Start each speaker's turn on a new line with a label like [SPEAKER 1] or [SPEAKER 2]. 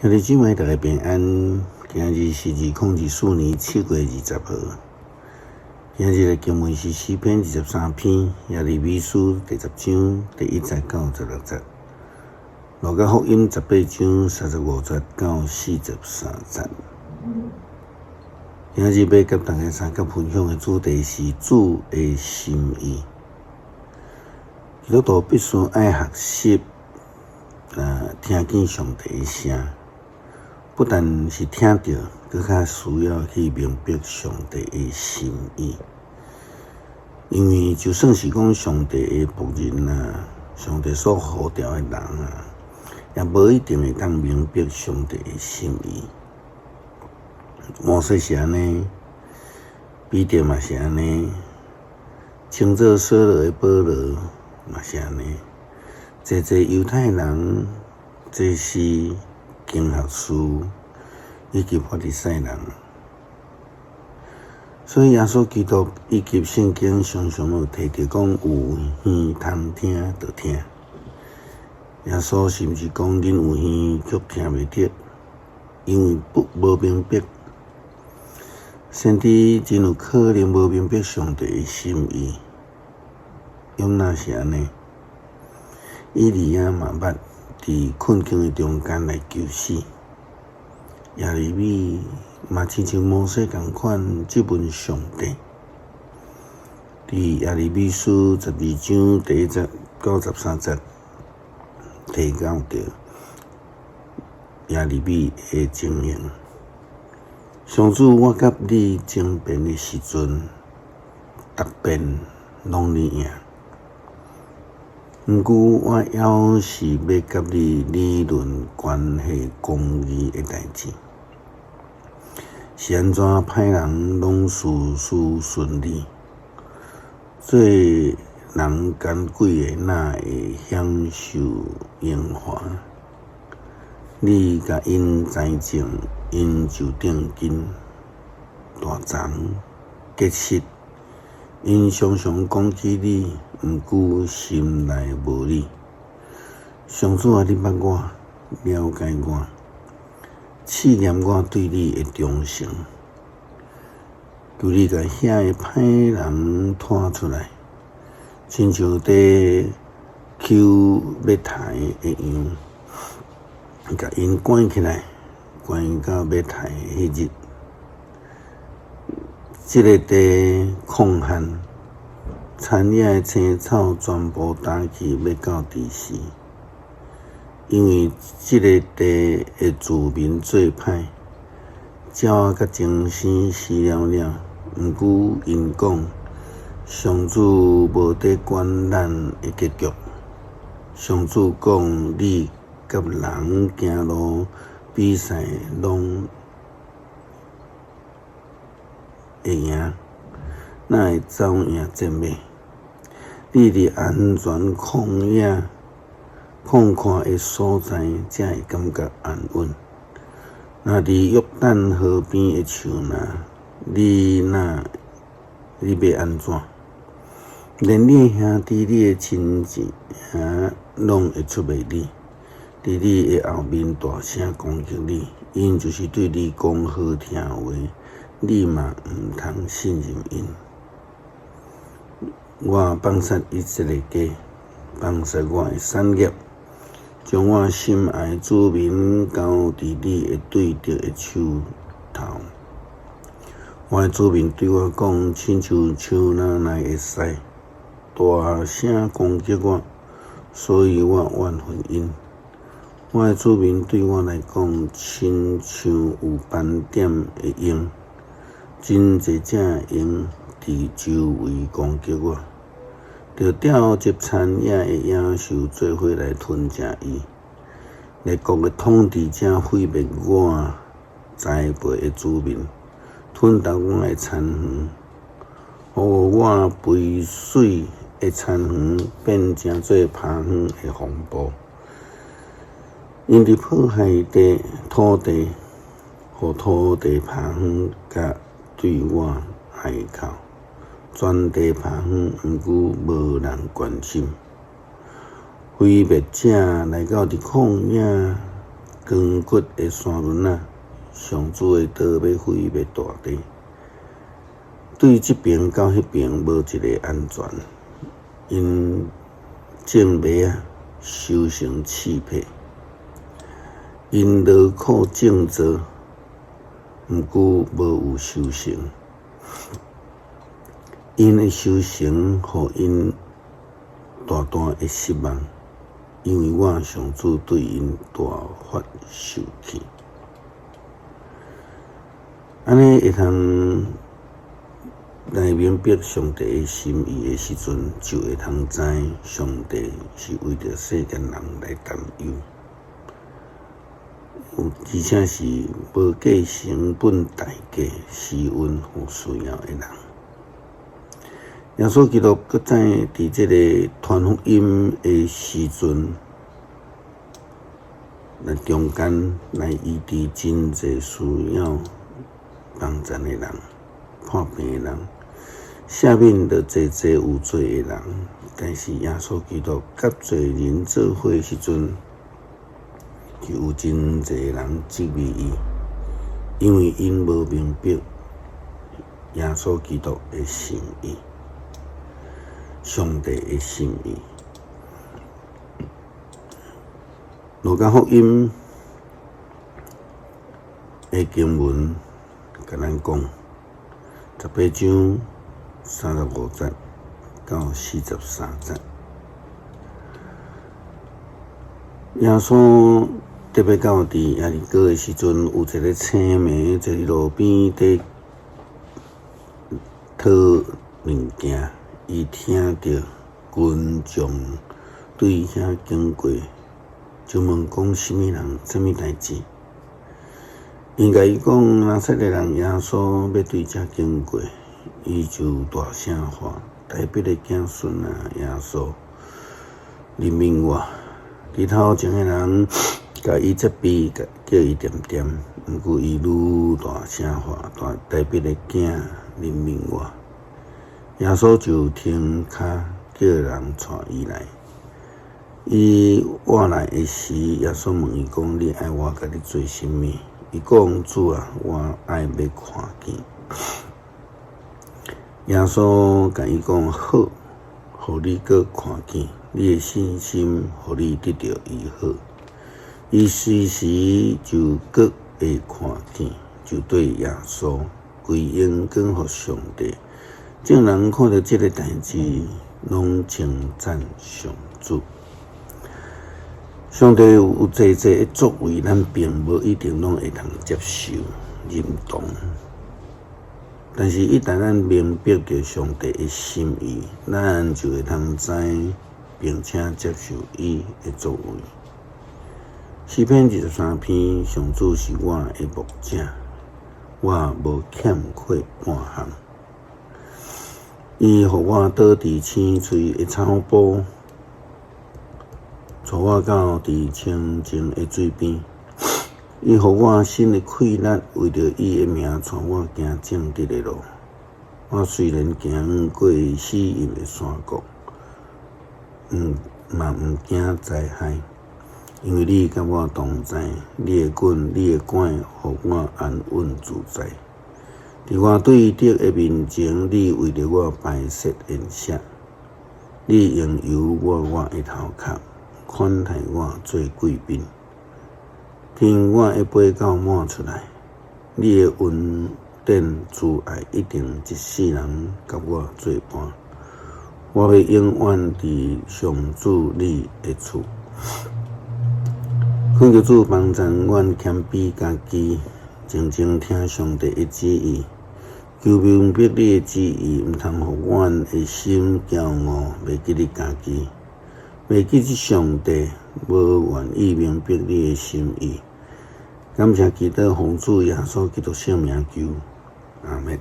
[SPEAKER 1] 兄弟姊妹，大家平安。今日是2024年7月20號。今日的經文是詩篇23篇，耶利米書第10章第1節到16節，路加福音18章35節到43節。今日欲佮大家相佮分享的主題是主的心意。基督徒必須愛學習，聽見上帝的聲。不但是聽著，閣較需要去明白上帝的心意。因為就算是講上帝的僕人啊，上帝所呼召的人啊，也無一定會當明白上帝的心意。摩西是按呢，彼得嘛是按呢，稱做掃羅的保羅嘛是按呢，濟濟猶太人，祭司、經學師以及法利賽人，所以耶穌基督以及聖經常常有提著講，有耳通聽就聽。耶穌甚至講，恁有耳卻聽袂著，因為不無明白。先知真有可能無明白上帝的心意，約拿是按呢，以利亞嘛捌佇困境的中間來求死，耶利米嘛親像摩西仝款質問上帝。佇耶利米書12章第1節到13節提到著耶利米的情形。上主，我佮你爭辯的時陣，逐遍攏你贏。毋過我猶是欲佮你理論關係公義的代誌。是按怎歹人攏事事順利？做人奸詭的，哪會享受榮華？你共𪜶栽種，𪜶就長根，大欉結實。𪜶常常講起你，毋過心內無你。上主啊，你捌我，了解我，試驗我對你的忠誠。求你共遐个歹人拖出來，親像佇搝欲刣的羊，共𪜶關起來，關到欲刣彼日。這个地曠旱，田野的青草全部焦去，欲到佇時。因為這个地的子民做歹，鳥仔佮精生死了了。毋過𪜶講，上主無佇管咱的結局。上主講，你佮人行路比賽，攏會贏，哪會走贏戰馬？你佇安全曠野曠闊的所在，才會感覺安穩。若佇約旦河邊的樹林，你欲按怎？連你的兄弟、你的親情攏會出賣你，佇你的後面大聲攻擊你，𪜶就是對你講好聽話，你嘛毋通信任𪜶。我放殺以色列家，放殺我的產業，將我心愛的子民交佇你的對敵的手頭。我的子民對我講，親像樹林內的獅，大聲攻擊我，所以我怨恨𪜶。我的子民對我來講，親像有斑點的鷹，真濟隻鷹佇周圍攻擊我，著召集田野的野獸做伙來吞食伊。列國的統治者毀滅我栽培的子民，吞噬我的田園，予我肥媠的田園變成做拋荒的風暴。𪜶佇破壞地土地，予土地拋荒，佮對我哀哭，全地拋荒，毋過無人關心。毀滅者來到佇曠野，閣扛骨的山崙仔，上主的刀欲毀滅大地，對這爿到彼爿無一个安全。𪜶種麥仔，收成刺皮；𪜶勞苦種稻，毋過無有收成。𪜶的收成，予𪜶大大的失望，因為我上主對𪜶大發受氣。按呢會通來明白上帝的心意的時陣，就會通知上帝是為著世間人來擔憂，而且是無計成本代價施恩予需要的人。耶穌基督閣再佇這个傳福音的時陣，來中間來醫治真濟需要幫贊的人、破病的人，赦免著濟濟有罪的人。但是耶穌基督佮罪人做伙時陣，就有真濟人質疑伊，因為𪜶無明白耶穌基督的心意，上帝的心意。路加福音的經文共咱講，18章35節到43節，耶穌特別到佇耶利哥的時陣，有一个青盲坐佇路邊佇討物件，伊聽著群眾對遐經過，就問講啥物人，啥物代誌？𪜶共伊講，拿撒勒人耶穌欲對遮經過，伊就大聲喊：大衛的子孫啊，耶穌，憐憫我！佇頭前的人共伊責備，叫伊恬恬，毋過伊愈大聲喊：大衛的子，憐憫我！耶穌就停跤，叫人帶伊來。伊倚來的時，耶穌問伊講：你愛我共你做啥物？伊講：主啊，我愛欲看見。耶穌共伊講：好，予你閣看見，你的信心予你得著醫好。伊隨時就閣會看見，就對耶穌歸榮光予上帝。眾人看著這个代誌，攏稱讚上主。上帝有濟濟的作為，咱並無一定攏會通接受、認同。但是，一旦咱明白著上帝的心意，咱就會通知，並且接受伊的作為。詩篇23篇，上主是我的牧者，我無欠缺半項。伊予我倒佇青翠的草埔，帶我到佇清靜的水邊。伊予我身的氣力，為著伊的名帶我行正直的路。我雖然行過死蔭的山谷，毋嘛毋驚災害，因為你佮我同在，你的棍、你的拐，予我安穩自在。佇我對敵的面前，你為著我擺設筵席，你用油抹我的頭殼，款待我做貴賓。天我的杯到滿出來，你的恩典慈愛一定一世人佮我做伴。我欲永遠佇上主你的厝。懇求主幫贊阮謙卑家己，靜靜聽上帝的旨意，求明白你的旨意，毋通予阮的心驕傲，袂記得家己，袂記得上帝，無願意明白你的心意。感謝基督，奉主耶穌基督聖名求，阿們。